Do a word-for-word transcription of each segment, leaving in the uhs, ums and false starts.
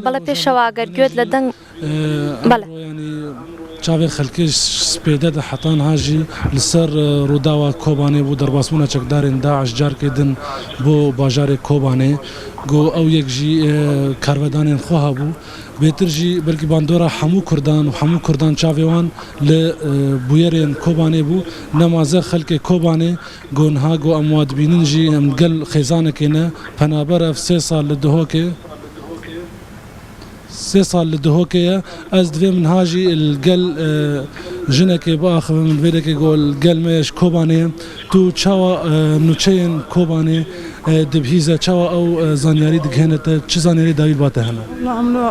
بەڵێ، پێشەوا، گەر گوێت لە دەنگ، بەڵێ. ئەمڕۆ، یعنی، چاوێ خەلکێ سپێدە دە هەتان هاژی لەسەر، ئە، ڕووداوە کۆبانێ بوو، دەرباسبوونە چەکدارێن داعش جارکێ دن بۆ باژارێ کۆبانێ. گۆ ئەو یەک ژی، ئە، کارڤەدانێن خۆ هەبوو. بێتر ژی بەلکی باندۆرە هەموو کوردان و هەموو کوردان چاوێ وان لە، ئە، بویەرێن کۆبانێ بوو. نەمازە خەلکێ کۆبانێ گۆ نها گۆ ئەم وادبینن ژی ئەم گەل خێزانەکێنە پەنابەرە سێ سال لە دهۆکێ. Sê sal li Dihokê ye. Ez divê min ha jî li gel, e, jinekê biaxivim, li vêrekê ku li gel me ye ji Kobanê ye. Tu çawa, e, nûçeyên Kobanê, e, dibihîze, çawa ew, e, zanyarî digihêne te, çi zanyarî dawî ba te hene? Em li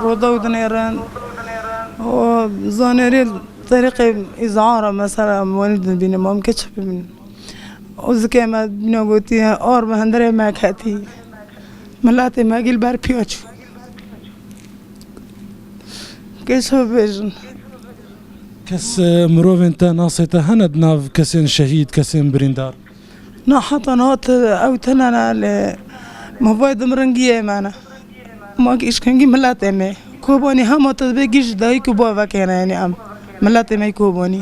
Rodaw dinêrin. O zanyarî terîqê îzhara mesela em wenî dibînin, em keçe bibînin. O zikê me bîne gotî, ar bi hundirê me ketî. Miletê me gî li ber piya çû. Kes bibêjin. Kes, e, mirovên te, nasê te hene di nav kesên şehîd, kesên birîndar? Na heta niha te ew tune ne lê mavayê dimringiyê me ne. Ma gî îşkengî miletê me. Kobanî hema te dibê gî ji dayik û bavekê ne, yanî em. Miletê me Kobanî.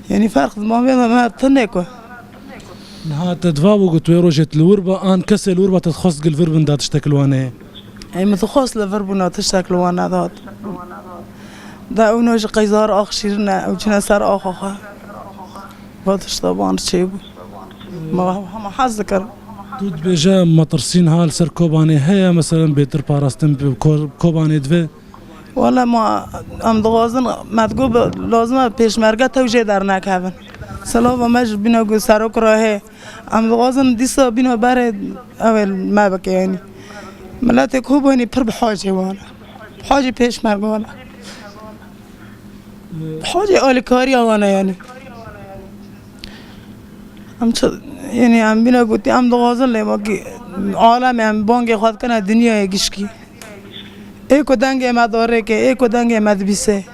Yanî ferq di mavê me, me tune ku. Niha te diva bû ku tu wê rojê tu li wir ba, an kesê li wir ba te dixwest gil vir bin da tiştek li wan heye? Ê, min dixwest li vir bûna tiştek li wan nedat. Da ew no ji qeyzar ax şîrine, ew çine ser axa xwe. Va tişta ban çêbû. Ma hema hez dikir. Tu dibêje metirsîn ha li ser Kobanê heye, meselen bêtir parastin bi Ko-, Kobanê divê? Wele ma em dixwazin, me digot bi-, lazim e pêşmerge tew jê dernekevin. Silava me ji bîna ku serok re hê. Em dixwazin dîsa bîna berê ew ê me bike, yanî. Miletê Kobanî pir bi hacê wan e. Bi hacê pêşmerge wan e. Bi hacê alîkariya wan e, yanî. Em çi, yanî em bîna gotî, em dixwazin lê wekî alemê em bangê xwe dikine dinyayê gişkî. Ê ku dengê me darêke, ê ku dengê me dibîse.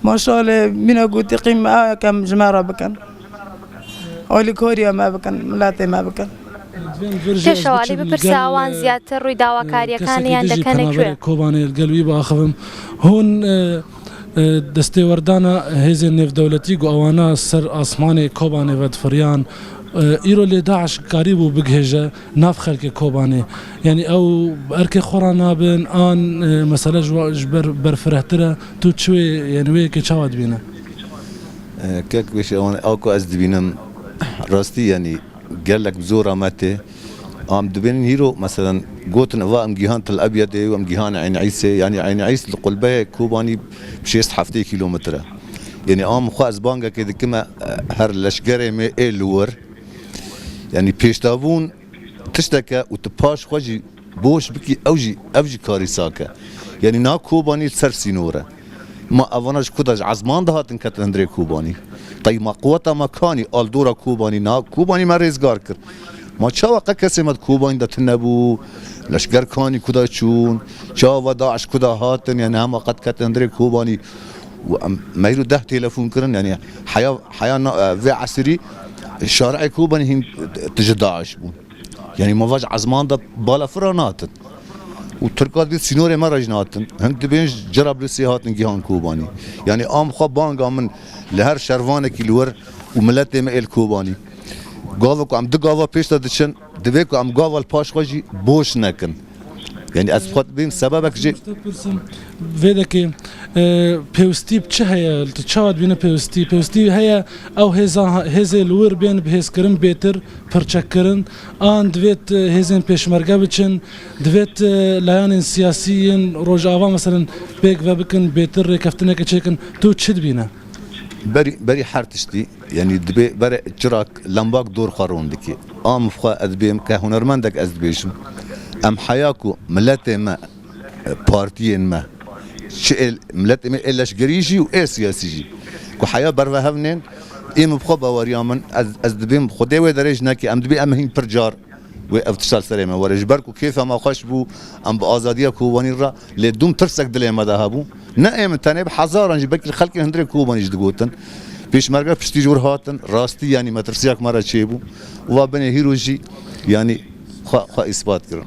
Maşallah, bîna gotî qîm ew kem ji me re bikin. Alîkariya me bikin, miletê me bikin. Pêşewa, lê bipirse, awan ziyadtir rûy dawakariyekan yan dikene ku ye? Kobanê li gel wî biaxivim. Hûn, e, e, destêwerdana hêzên nêvdewletî ku ewana ser asmanê Kobanê vedifiriyan, e, îro lê DAIŞ karîbû bigihêje nav xelkê Kobanê. Yanî ew erkê xwe ra nabin, an, e, mesele ji wa-, ji ber, berfirehtir e, tu çi wê, yanî wê yekê çawa dibîne? E, kek wê şewan, ew ku ez dibînim, rastî, yanî gelek bi zor a me tê. Em dibênin hîro, meselen, gotin, eva em gihan Til Ebyedê û em gihan Eyn Îsê. Yanî Eyn Îs li qulbeyê Kobanî şêst heftê kîlometre. Yanî am xwe ez bangekê dikim, e, her leşgerê me ê li wir. Yanî pêşdabûn tişteke û tu paş xwe jî boş bikî, ew jî, ev jî karîsak e. Yanî na Kobanî ser sînor e. Ma evana ji ku da, ji ezman de hatin ketin hundirê Kobanî. Qey ma quweta ma kanî, aldora Kobanî, na Kobanî me rêzgar kir. Ma çawa qe kesê me di Kobanî de tune bû, leşger kanî ku da çûn, çawa DAIŞ ku da hatin, yanî hema qet ketin hundirê Kobanî. Û em, me îro deh telefon kirin, yanî heya, heya na, e, vê esirî şarê Kobanî hîn tije DAIŞ bûn. Yanî ma va ji ezman de balafira natin. Û Tirka dibê sînorê me re jî natin. Hin dibên ji Cerablûsê hatin gihan Kobanî. Yanî am xwe banga min li her şervanekî li wir û miletê me ê li Kobanî. Gava ku em du gava pêş de diçin, divê ku em gava li paş xwe jî boş nekin. Yanî ez xwe dibêm sebebek jî. Pirsim, vê dekê, e, pêwistî bi çi heye? Tu çawa dibîne pêwistî? Pêwistî heye ew hêza, hêzê li wir bên bihêzkirin bêtir pirçekkirin, an divêt, e, hêzên pêşmerge biçin, divêt, e, layanên siyasî yên Rojava, meselen, pêk ve bikin, bêtir rêkeftineke çêkin. Tu çi dibîne? Berî, berî her tiştî, yanî dibê bere çirak lembak dor xwe ron dikê. Am xwe ez dibêm ke hunermendek ez dibêjim. Em heya ku miletê me, e, partiyên me, çi ê miletê me ê leşgerî jî û ê siyasî jî, ku heya bervehevnên, ê min bi xwe baweriya min, ez, ez dibêm Xwedê wê derê jî neke, em dibê em hîn pir car wê ev tişta li serê me were. Ji ber ku kêfa me xweş bû, em bi azadiya Kobanî re, lê dûm tirsek dilê me de hebû. Ne ê min tenê, bi hezaran jî belkî xelkên hundirê Kobanî jî digotin. Pêşmerge piştî ji wir hatin, rastî, yanî metirsiyak me re çêbû. Û va binê hîro jî, yanî xwe, xwe îspat kirin.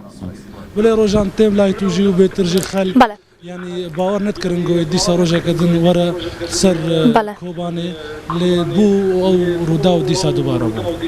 Lê rojan têm lay tu jî û bêtir jî xelk. Bele. Yanî bawer nedikirin ku dîsa rojeke din were ser e, Bele. Kobanê, lê bû ew rûdaw dîsa dubare bû.